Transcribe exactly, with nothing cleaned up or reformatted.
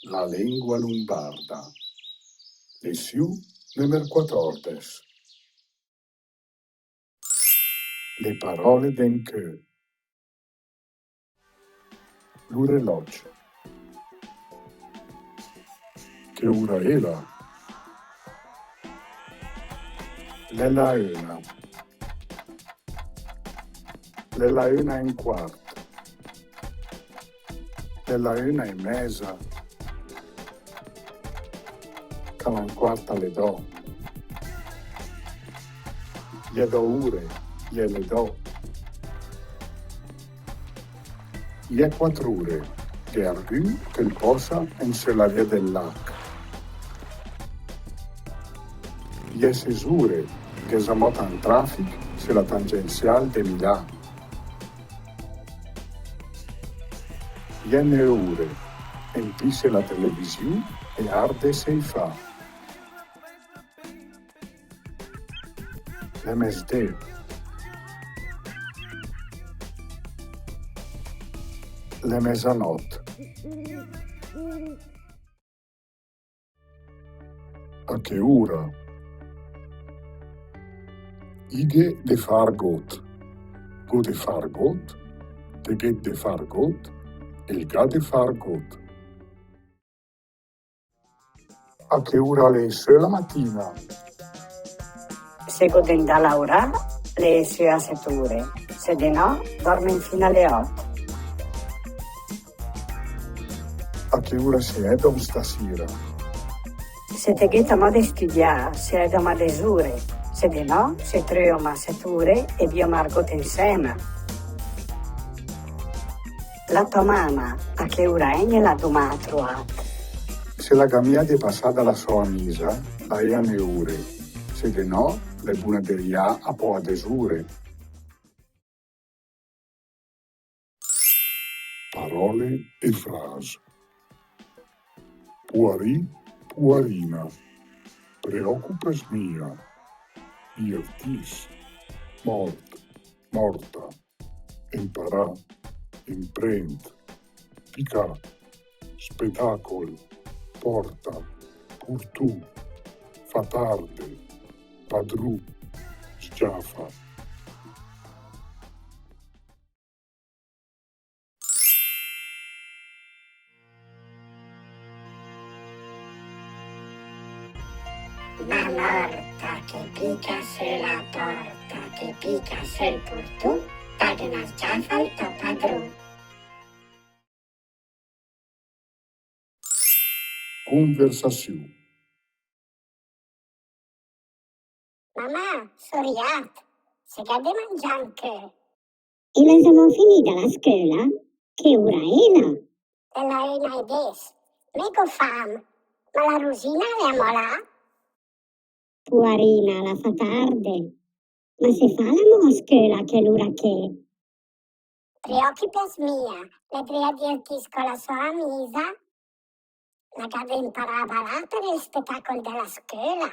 La lengua lumbarda. Lesiù nömer quatòrdes. Le paròle d'encö. L'urelògio. Che ura éla? L'è la öna. L'è la öna e un quart. L'è la öna e mèza. Ca la e un quart a l'è dò. I è dò ure, i è le dò. I è quatr'ure, gh'è argü che 'l pòsa en sö la via del Lac. I è ses'ure, gh'è zamò tant trafic sö la tangensial de Milà. I è nöure, en pì sö la televisiù e arde se i fa. L'è mesdé. L'è mesanòt. A che ura? I gh'è de fà argót. Gh'ó de fà argót, te gh'ét de fà argót, el gh'à de fà argót. A che ura lèe sö la matina? Se gh'ó de 'ndà a laurà, lèe sö a set'ure, se de nò, dòrme fin a le òt. A che ura se èdom stasira? Se te ghét amò de stüdià, se èdom a desure, se de nò, se tröom a set'ure e biom argót ensèma. La tò mama, a che ura ègnela dumà a truàt? Se la gh'à mia de pasà da la sò amisa, la è a nöure, se de nò, l'è buna de rià a pò a desure. Paròle e frase. Puarì, puarina, preòcupes mia, divertìs, mòrt, mòrta, emparà, emprend, picà, spetàcol, pòrta, purtù, fà tarde, padrù, sgiafa. La mòrta che pica sö la pòrta, che pica söl purtù, ta ghe na sgiafa al tò padrù. Conversasiù. Mamà, só riàt, se gh'à de mangià anch'ö? E l'è zamò finida la scöla? Che ura éla? L'è la öna e des. Me gh'ó fam, ma la Rusina l'è amò là? Puarina, la fa tarde. Ma se fala amò a scöla a chèl'ura ché? Preòcupes mia, l'è dré a divertìs co la sò amisa. La gh'à de emparà a balà per el spetàcol de la scöla.